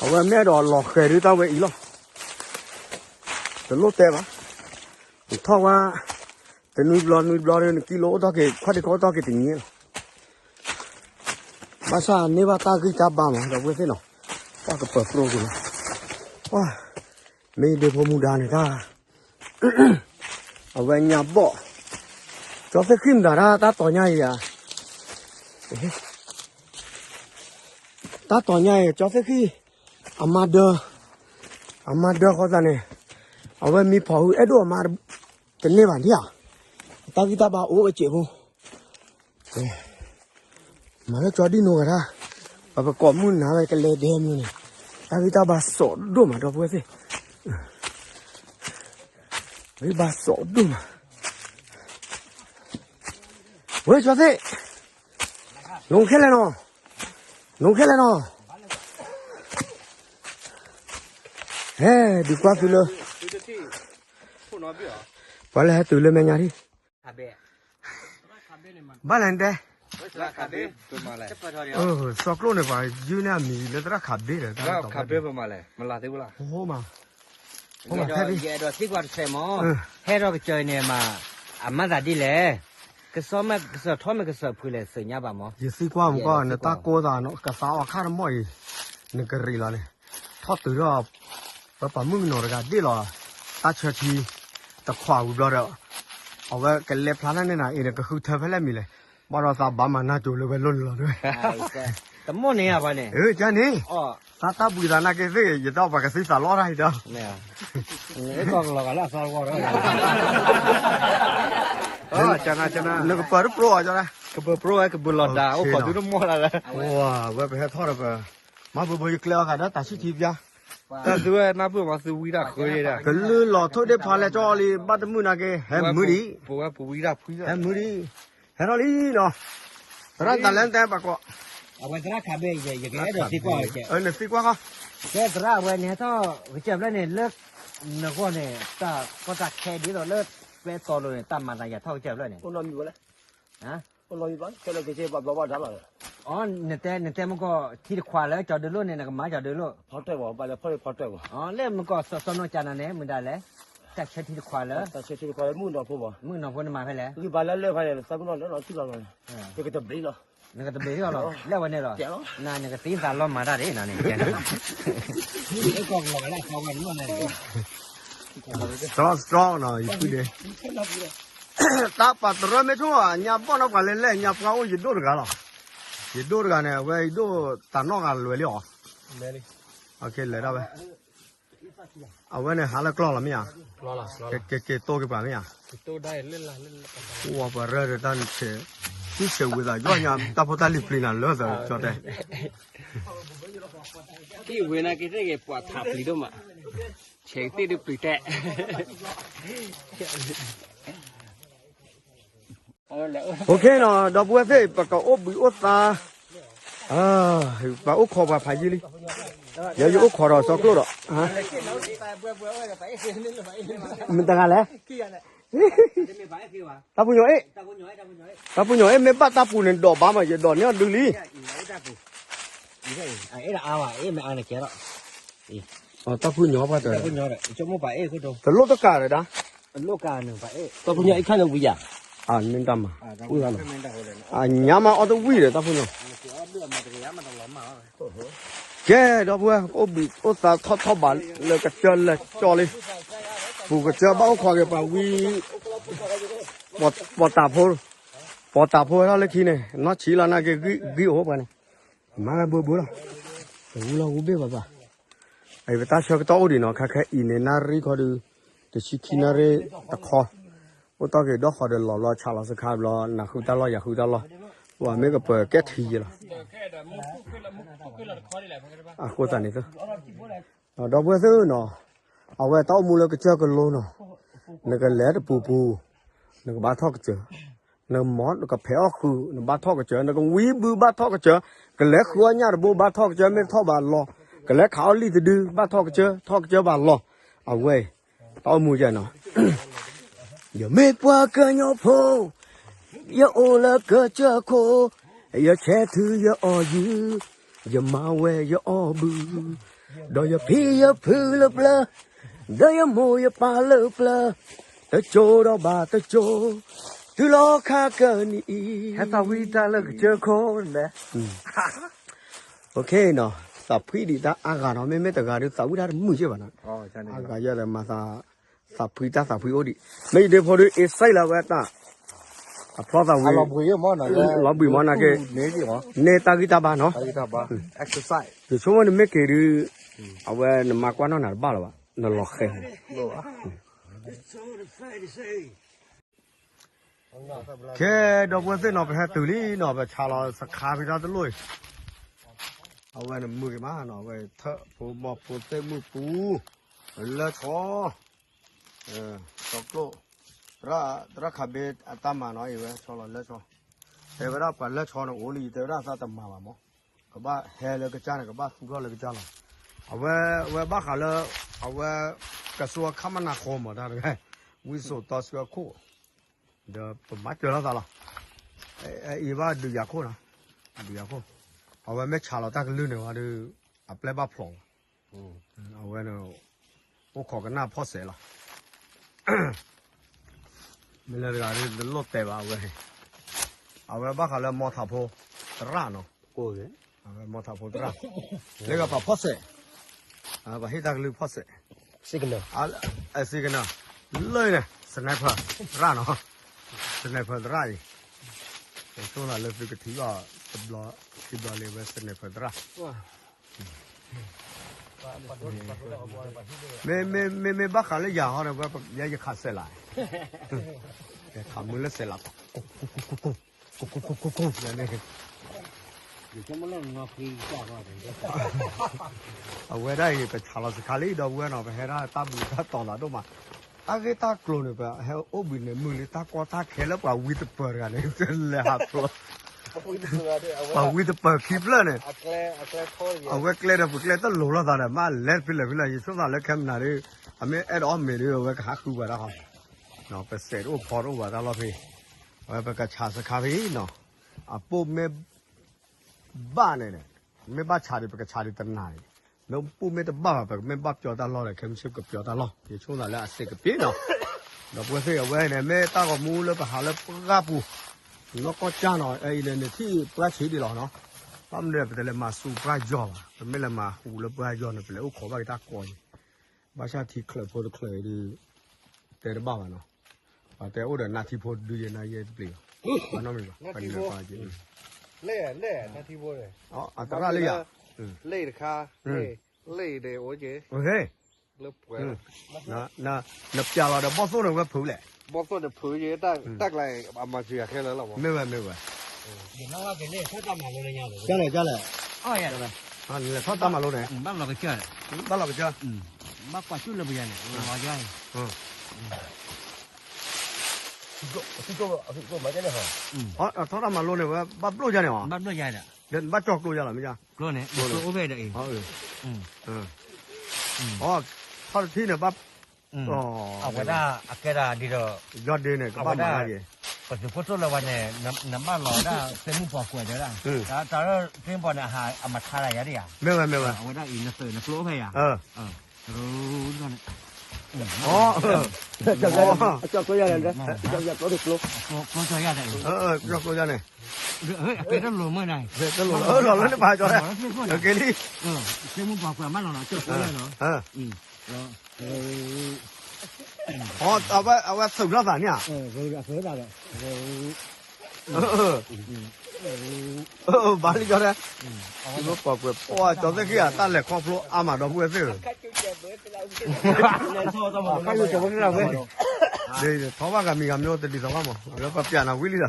အဝဲမ့ၢ်အဲၣ်ဒိးလီၤဃဲၤဒုးတၢ်ဝဲအံၤလီၤ, တလိၣ်တဲဘၣ်, ထီၣ်ဝဲ, တနွံဘျီနွံဘျီဒုး နကံလိအိၣ်ထီၣ်က့ၤ ခွါဒံးကအိၣ်ထီၣ်က့ၤတနံၤလီၤ ဘၣ်ဆၣ်န့ၢ်ဘၣ်တၢ်ဂံၢ်တၢ်ဘါမး ဒီပုၢ်ဝဲၢ်သ့ၣ်နီၤ, ပှၤကပၢၤပြိက့ၤလီၤ, ပှၤ, မ့ၢ်ဒ့ဖိမူဒါန့ၣ်တၢ်, အဝဲညါဘီၣ်, ကၠီသ့ၣ်ဃံမတၤတၢ်တၢ်တီၤညါအံၤဧါ, တၢ်တီၤညါအံၤ ကၠီသ့ၣ်ဃံ, အမါဒၢ, အမါဒၢဃီသးန့ၣ်, အဝဲမံဖီၣ်ဟုအဲၣ်ဒိၣ်အမါ, တန့ၢ်ဘၣ်ဒံးဧါ, တၢ်ဂံၢ်တၢ်ဘါအိၣ်ဝဲစဲးဖိ မၤလၢကၠီဒံၣ်နိဂၤဒၣ်, ပပကိးမုၢ်နၤဝဲကလဲၤဒဲမုၢ်န့ၣ်, တၢ်ဂံၢ်တၢ်ဘါစိာ်ဒိၣ်မး ဒီပုၢ်ဝဲၢ်သ့ၣ်, ဂံၢ်ဘါစိာ်ဒိၣ်မး, ဝဲကၠီသ့ၣ်, နအိၣ်ခဲလၢာ်နီၤ, နအိၣ်ခဲလၢာ်နီၤ, ဟဲဒုးကွၢ်သုလၢ ပှၤလၢဟဲတုၤလၢမဲာ်ညါဒံး, ဘၣ်လဲၣ်နတဲ, စီၤကျိၣ်န့ၣ် ပှၤယုၢ်န့ၢ်အမံၤလၢသရၣ်ခးဘ့ၣ်ဒီး, ဟိမး, ဟိမးဖဲဒ်, ယအဲၣ်ဒိးသံကွၢ်တစဲးမး, ဟဲထီၣ်ကစၢၢ်အံၤန့ၣ်မး, အမၤသးဒ်လဲၣ်, ကစီၣ်မဲာ်ကစၢၢ်ထီၣ်မဲာ်ကစၢၢ်ဖုလဲၣ်သ့ၣ်ညါဘၣ်မး, ယသံကွၢ်မးကီး နတၢ်ကိးသးကသးအီၤခါတမီၢ်အံၤ, နကရံးလီၤန့ၣ်, ထီၣ်တုၤထီၣ် ပပှၤမုၣ်ကနီၤတဂၤဒ့ၣ်လီၤ, တၢ်ဆၢထံ, တခွးဝံၤဘျီဒီး, အဝဲကလဲၤဖျါလၢန့ၣ်နၤအံၤန့ၣ် ကဃုထၢဖဲလဲၣ်မံၤလဲၣ်, ဘၣ်ဒီးသးဘၣ်မၤနၢ်ကၠိၤလၢဝဲလိၣ်န့ၣ်လီၤဒ်ဝဲ, တမီၢ်န့ၣ်ဧါပှၤန့ၣ်, ကန့ၣ်, သးတၢ်ဘှံးသးနာ်က့သ့ၣ် ယတၢ်ပှၤကသံသးလီတၢ်အံၤဒီး, ကလီၤဂာ်လၢအသီတဝီဒီး, နကပၢၤတပျိအီၤကၠီ, ကပၢၤပြိဝဲ ကပၢၤလီၤဒၣ် အိၣ်ခိးသုတမီၢ်လၢ်လၢ, ဝဲပဟဲထီၣ်ဒီးပ, မၤဘၣ်ဘၣ်ယကျဲအီၤဃာ်ဒီးတၢ်ဆံၣ်ထံပျါ, တၢ်သုဝဲနၢ်ပၢၢ်မးသုဝံတၢ်ဃုဒၣ်, ကလုၢ်လီၤထိၣ်ဒ့ၣ်ဖးလဲၢ်ကၠီလံ ဘၣ်တမုာ်နာ်က့ ဟဲမုာ်ဒံး, ပဝဲပဝံတၢ်ဖု, ဟဲမုာ်ဒံး, ဟဲထီၣ်လံနီၤ, သရၣ်တၢ်လဲၣ်နတဲပှၤကိး, အဝဲသရၣ်ခးဘ့ၣ် ယကအဲၣ်ဒိးသံကွၢ်အီၤကဲ, နသံကွၢ်ဃီ, ကဲသရၣ်အဝဲန့ၣ်ဟဲထီၣ်, ကစၢၢ်ဖျၢၣ်န့ၣ် လၢ, နဂီၢ်န့ၣ် တၢ်ကီတၢ်ခဲဒ်သိးလၢ, ကျဲတီၤလိၤန့ၣ် တၢ်မၤသးယၤထီၣ်ကစၢၢ်ဖျၢၣ်န့ၣ်, နတဲမ့ၢ်ကီးထံတခွးလၢကၠီၤဒုးလိၣ်န့ၣ် နကမၤကၠီၤဒုးလိၣ်, လၢမ့ၢ်ကီးစီၤစီၤနီၢ်ကၠးနၤန့ၣ် မ့ၢ်ဒၣ်လဲၣ်, တၢ်ဆၢထံတခွးလၢ, မုၣ်ကနီၤဖိန့ၣ်မၤဖဲလဲၣ်, နကတဘ့ၣ်လီၤ, နကတဘ့ၣ်လီၤ, လဲၣ်ဝဲန့ၣ်လီၤ, နကသံသးလီမၤတၢ်ဒ်န့ၣ်, တၢ်ပာ်တရၢမ့ၢ်ဆိၣ် ညါဘီၣ်နီၤ ပှၤလဲၤလဲၣ် ညါပှၢ်အိၣ်ယဒိၣ်တဂၤလီၤ, ယဒိၣ်တဂၤန့ၣ် အဝဲယဒိၣ်တၢ်နီၣ်ဂၤလွဲၤလံအီၤ, လဲၤဒၣ်ဝဲ, အဝဲန့ၣ်ဟးလၢကျီၢ်လီၤမ့ၢ်ဧါ, ကက့ၤတိၢ်က့ၤပှၤမ့ၢ်ဧါ, အိၣ်ပှၤရၢၢ်ဒီးတၢ်နဆဲး, တဆဲးဝံၤသးယွၤညါ တၢ်ဖိတၢ်လံၤပျံၤနၤလၢသးကၠီတဲ ဝ့နကသ့ၣ်ဂ့ၤ ပှၤထးပျံၤဒိၣ်မး, ဆဲးကသ့ၣ်ဒုးပျံၤတဲ OKနီၤ ဒီပုၢ်ဝဲၢ်သ့ၣ် ပကအိၣ်ဘှံးအိၣ်သါ, ပှၤအိၣ်ခိးပှၤဖးယံာ်လံ, ယဲယအိၣ်ခိးဒီးစီကျိၣ်ဒီး, မတၤတဂၤလဲၣ်, တၢ်ဖုညိၣ်အ့ၣ်, တၢ်ဖုညိၣ်အ့ၣ် မ့ၢ်ဘၣ်တၢ်ပူၤန့ၣ်ဒိးဘၣ်မး ယဒိးန့ၢ်အီၤဒုးလံ, တၢ်ဖုညိၣ်ပှၤတ, တလိၣ်တကးဒီးဒၣ်, တၢ်ဖုညိၣ်အ့ၣ်ခါန့ၣ်ဝံၤယၤ, မ့ၢ်တၢ်မၤ, အညါမးအီၣ်တဝံၣ်ဒီးတၢ်ဖုညိၣ်, ကဲဒီပုၢ်ဝဲၢ် အိၣ်ဘှံးအိၣ်သါထီၣ်ထီၣ်ဘးလၢကစၢၢ်လၢကၠီလံ, ပူၤကစၢၢ်ဘၣ်အိၣ်ခိးက့ၤပှၤဝံ ပီၤတၢ်ဖိ, ပီၤတၢ်ဖိဝဲထီၣ်လၢခံန့ၣ် နီၢ်ဆံးလီၤနာ်က့ ဂံၢ်အိၣ်ပှၤန့ၣ်, မၤဝဲဘှဲဘှဲလီၤ, တဝံလီၤဝံဘ့ၣ်ဘၣ်ဘၣ်, အံၤပတၢ်ဆၢကတီၢ်အိၣ်ဒံးနီၤ ခါခဲအံၤန့ၣ် နၣ်ရံၣ်ခီဒုး, တဆံခံနၣ်ရံၣ်တခီ, အိၣ်တီၢ်က့ၤဒီးဃီဒီးလီၤဘျီ ဆးလီၤစခါဘျီ နၤဃုတၢ်လီၢ်ယၤဃုတၢ်လီၢ်, ပှၤမ့ၢ်ကပၢၤကဲထံယဲလီၤ အဃိသတးန့ၣ်သ့ၣ်, ဒီပုၢ်ဝဲၢ်သ့ၣ်နီၤ, အဝဲတၢ်အိၣ်မူလၢကစၢၢ်ကလိနီၤ, နကလဲၤတပူၤပူၤ, နကဘၣ်ထီၣ်ကစၢၢ်, နကမၤနကဖဲးအီၣ်ဃုာ် နဘၣ်ထီၣ်ကစၢၢ်, နကဝံဘုဘၣ်ထီၣ်ကစၢၢ်, ကလဲၤဃုအီၣ်ညၣ်တဘိဘၣ်ထီၣ်ကစၢၢ် မ့ၢ်တထီၣ်ဘၣ်လီၤ, ကလဲၤခးအီၣ်လံၣ်တဒုဘၣ်ထီၣ်ကစၢၢ် ထီၣ်ကစၢၢ်ဘၣ်လီၤ, အဝဲ တၢ်အိၣ်မူယဲနီၤ ယမ့ၢ်ပှၤကညီဖိ, ယအိၣ်လၢကစၢၢ်ခိၣ်, ယဆဲးထုးယအီၣ်ယုၢ်, ယမၤဝဲယအီၣ်ဘု, ဒီးယဖံယဖုလၢပျၢၤ, ဒီးယမိၢ်ယပၢ်လၢပျၢၤ, တစိၤဒီးဘၣ်တစိၤ, တုၤလီၤခါကနံၣ်အံၤ, ဟဲသးဝံၣ်တၢ်လၢကစၢၢ်ခိၣ်န့ၣ်, သးဖှံဒံးတၢ်အါဂၤနီၤ မ့မ့ၢ်တဂၤဒုးသးဝံၣ်တၢ်တမုာ်ယဲၢ်ဘၣ်နီၤ, အါဂၤယဲၢ်ဒီးမၤသး, သးဖှံတၢ်သးဖှံအိၣ်ဒံး, မ့ၢ်ယဒ့ဖိဒုး အ့စဲးလၢဝဲတၢ်, အဖျီသးဝံၤ, လီၤဘှံးမးနာ်က့, န့ၢ်တၢ်ဂံၢ်တၢ်ဘါနီၤ, ယဆိကမိၣ်နမ့ၢ်က့ၤဒုး, အဝဲနမၤကွၢ်နီၣ်နၤတဘၣ်လၢၤဘၣ် နလီၤဃဲၤ ကဲဒီပုၢ်ဝဲၢ်သ့ၣ်နီၤ ပဟဲတုၤလံနီၤ ပဆးလီၤစခါဖဲတၢ်တလိၣ်အံၤ, အဝဲန့ၣ်မုာ်က့ၤမးနီၤ အဝဲထၢၣ်ဖိဘီဖိသ့ၣ်မုၢ်ပူၤ, လၢဆီ, စီကျိၣ်, သရၣ်ခးဘ့အတၢ်မၤနီၤ အံၤဝဲဆီလီၤလၢဆီ, တဲဝဲဒၣ်ပှၤလၢဆီန့ၣ်အိၣ်လံ ယတဲဝဲဒၣ်သးတမၤဘၣ်မး, ကဘၣ်ဟဲလၢကစၢ်န့ၣ် ကဘၣ်သူၣ်ထီၣ်လၢကစၢ်လီၤ, အဝဲ, အဝဲဘၣ်ဃးလၢ, အဝဲ, ကစၢၢ်ခါမနၤဃီမးတၢ်တဂၤ, ဝံစိာ်တီဆှၢခိၣ် ဒီးပမၤစၢၤလိာ်သးလီၤ, အံၤဘၣ်ဒုးယၤခိၣ်နီၤ, ဒုးယၤခိၣ်, အဝဲမ့ၢ်ဆးလီၤတၢ်ကလုၢ်န့ၣ်ဝဲဒီး, အပျဲၢ်ဘၣ်ဖျိးဘၣ်, အဝဲန့ၣ်, အိၣ်ခိးကနၣ်ဖီၣ်စဲးလီၤ, မ့ၢ်လၢတဂၤဒုးတလိၣ်တဲဘၣ်အဝဲ, အဝဲဘၣ်ဃးလၢမီထးဖိ, သရၣ်နီၤ, အဝဲမီထးဖိသရၣ်, လၢဂၤပှၤဖီၣ်စဲး, ပှၤဟ့ၣ်တၢ်ကလုၢ်ဖီၣ်စဲး, signal, signal, လၢန့ၣ် sniper သရၣ်နီၤ, sniper သရၣ်အံၤ, ဆိသးလၢသုကထံၣ်ဘၣ်, တဘျီ, ခံဘျီလံဝဲ sniper သရၣ် မ့မ့ၢ်ဘၣ်ဃးလၢယၤဟီဒီး ဝဲယဲယခးစဲးလး, ယခးမုၢ်လၢစဲးလး, ကိၢ်ကိၢ်ကိၢ်ကိၢ်ကိၢ်, အဝဲဒၣ်အံၤ ပဆးလီၤစခါလံ ဒီပုၢ်ဝဲၢ်နီၤ ပဟဲဒၣ်တၢ်ဘျုးတၢ်တီၤသးဒိၣ်မး, တၢ်ဂ့ၢ်တၢ်ကျိၤန့ၣ် ပဟဲအိၣ်ဘှံးန့ၣ် မုၢ်လံတၢ်ကီတၢ်ခဲလၢပှၤဝံတပၢၤတဂၤန့ၣ် လဲၤဟးဖျိး ပှၤဝံတပၢၤခံဖျၢၣ်န့ၣ်, အဝဲကျဲဒီးပကျဲတလိၤလိာ်သးဒီး မ့ၢ်လဲၤတဖဲလဲၣ်ဖဲလဲၣ် ယဆိသးလၢခဲမနၤဒီး, အမ့ၢ်အဲၣ်ဒိးအီၣ်မ့ၤဒီး အဝဲကဟးဃုပှၤတၢ်ဟီ, ပစဲးတအိၣ်ဖီတအိၣ်ဘၣ်တၢ်လီၢ်ဖဲ, အဝဲပကဆးစခါဖဲနီၤ, အပိၢ်မ့ၢ် ဘၣ်န့ၣ်, မ့ၢ်ဘၣ်ဆးဒီး ပကဆးဒီးတနၤန့ၣ်, မ့ၢ်ပိၢ်မ့ၢ်တဘၣ်ဘၣ် ပကမ့ၢ်ဘၣ်ပျီတၢ်လီၢ်ဒီး ခဲမုၢ်ဆ့ၣ်ကပျီတၢ်လီၢ် ယဆိသးလၢအစဲးကပ့ၤနီၤ, ဒီပုၢ်ဝဲၢ်သ့ၣ်အဝဲန့ၣ် မ့ၢ်တၢ်ဂီၤမူလၢပဟးလၢပှၢ်ပူၤ, နီၢ်ကီၢ်ကၢ်နီၤ အအံၤန့ၣ် နထံၣ်ပှၢ်ဆံးဒံးလီၤနီၤ, ဘၣ်မနုၤဒီး ပတလဲၤမၤစူၤပှၢ်ယီၤဘၣ် ပမ့ၢ်လဲၤမၤဟူးလၢပှၢ်ယီၤန့ၣ် ပလဲၤအိၣ်ခိးဘၣ်က့ၤတၢ်ကီအံၤ, ဘၣ်ဆၣ်ထံချၢးဖိတချၢးအံၤဒီး, တဲတဘၣ်ဘၣ်နီၤ, ပှၤတဲအိၣ်ဒီးနါထံဖိဒုယဲနါယဲတပျံၤဘၣ်, ဘၣ်နီတမံၤဘၣ်, အသရၣ်လၢယၤ, လၢတခါ, လၢဒီးအိၣ်က့ၤ, နပျးလီၤဒီးဘီၣ်သိၣ်န့ၣ်ဝဲဖုးလဲၣ်, ဘီၣ်သိၣ်န့ၣ်ဖုးယဲ, တၢ်ကျါအံၤအမၤစၢၤယၤခဲလၢာ်လီၤ, မ့ၢ်ဝဲမ့ၢ်ဝဲ, ကလဲၣ်ကလဲၣ်, လဲၤထီၣ်တၢ်မၤလိန့ၣ်, ဘၣ်လီၤကစၢၢ်, ဘၣ်လီၤကစၢၢ်, ဘၣ်ကွၢ်ကၠူၣ်လၢပယၤန့ၣ်, ထီၣ်တၢ်မၤလိန့ၣ်ဝဲ ဘၣ်ဘျိၣ်ယါန့ၣ်, ဘၣ်ဘျိၣ်ယါန့ၣ်, ဒီးနဘၣ်ကၠီၣ်ကျိယါလီၤမ့ၢ်ယါ, ကျိန့ၣ် ကျိအိၣ်ဖဲဒီးအံၤ, အီ ထီၣ်တထံၣ်န့ၣ်ဘၣ်, အဝဲဒၣ်အကဲဒၣ်ဒ်ဒီး, ယီၢ်ဒ့န့ၣ် ကဘၣ်မၤဒၣ်က့ၤ, ပသုးခိၣ်တိၣ်လၢဝဲန့ၣ်, နဘၣ်လီၤဒၣ်သ့ၣ်မုၢ်ပှၤကွဲးတဲဒၣ်, တၢ်လၢသ့ၣ်မုၢ်ပှၤန့ၣ် အမၤထါဒၣ်ယၤဒၣ်ယၤ, မ့ၢ်ဝဲမ့ၢ်ဝဲ, အဝဲဒၣ်အံၤနသုးနကျိအိၣ်ဖဲယၤ, အီ ကၠီၣ်ကျိယါန့ၣ်, ကၠီၣ်ကျိယါန့ၣ်, ကၠီၣ်ကျိယါန့ၣ်, လီၤလၢန့ၣ်ပာ်ကၠီၣ်, က့ၤလံ, သ့ၣ်မုၢ်ပှၤကွဲးမးလီၤနီၤ, ကၠီၣ်ကျိယါနီၤ, အဝဲသုးထီၣ်သးန့ၣ်ဧါ, ဘၣ်လံကၠီၣ်တဲ, ပှၤကွဲးပှၤကၠီၣ်သ့ၣ်ဃံဧါ, တၢ်လဲၤခီဖျိအါမးဒီပုၢ်ဝဲၢ်သ့ၣ်ဧၢ, ထီၣ်ဘၣ်ဂၤမံၤဂၤမံၤတဒ်သိးဘၣ်မး, လၢပပျးနၤဝံၤလံဒီး